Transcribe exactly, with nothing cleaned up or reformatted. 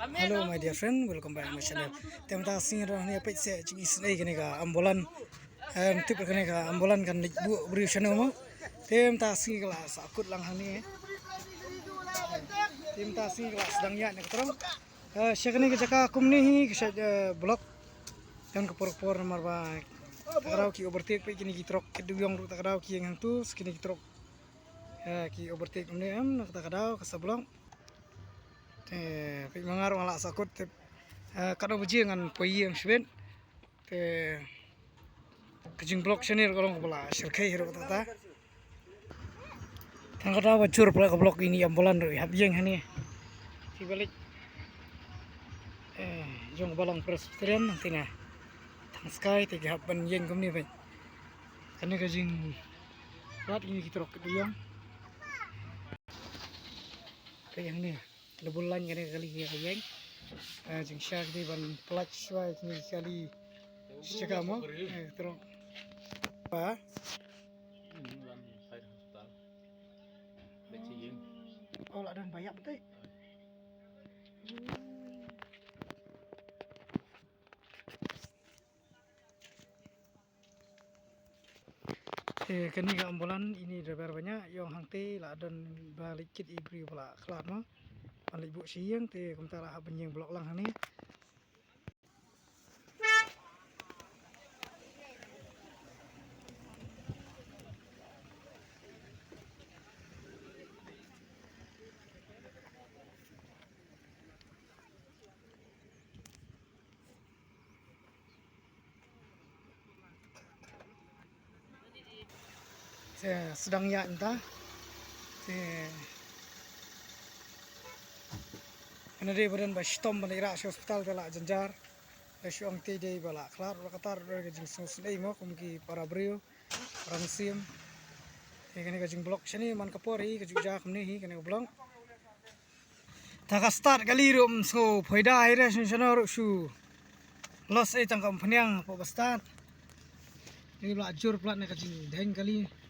Hello my dear friend, welcome back my channel. Te mynta sngi ruh hangne peit se jing isynei kane ka ambulan. Em, tip kane ka ambulan kan leit buh briew shano mo. Te mynta sngi ka la sahkut lang hangne. Te mynta sngi ka la sdang ïaid na ka trong. Eh, sha kane ka jaka kumne hi ka sha, eh, block. Don ka por por namar ba ta ka daw ki overtake peit kine ki trok ki duyong ruh ta ka daw ki ïeng hangtu, kine ki trok. Eh, ki overtake kumne em na kata ka daw ka sa block. Te peit ma nga ruh nga la sahkut te, eh, katno baje ngan poi ïeng shibit. Te ka jingblock shane ruh ka long kaba la shyrkhei hi ruh kata kata. Tang kata ba jur pla ka block ini ambulan ruh i hap ïeng hangne. Ki ba leit, eh, jong ka Balang Presbyterian hangtei na Thangskai te ki hap ban ïeng kumne peit. Kane ka jing wat ini ki trok ki duyong. Ka ïeng ne. La bul lain kane ka kali ka ïeng. Eh, jingshah ki dei ban pynlait shuwa kine ki kali. Shi jaka mo. Eh, trok. Ba. Oh, la don ba ïap betul. Te kane ka ambulan ini driver ba ñiah ïong hangtei la don ba leit kit i briew ba la khlad mo. Ban leit buh sha ïing te kumta la hap ban ïeng block lang hangne. Te sdang ïaid mynta. Te hynrei ba don ba shitom ban ïarah sha hospital te la jynjar. Te shu ong te dei ba la khlad ruh la kata ruh ka jingsngewsynei mo kum ki para briew, para mynsiem. Te kane ka jingblock shane man ka por hi ka ju ja kumne hi kane ka block. Ta ka start kali ruh ym sngew phaida hi re shen shano ruh shu. Los ei tang ka ym pynïang hapoh ba start. Ni ba la jur plat na ka jingdheng kali.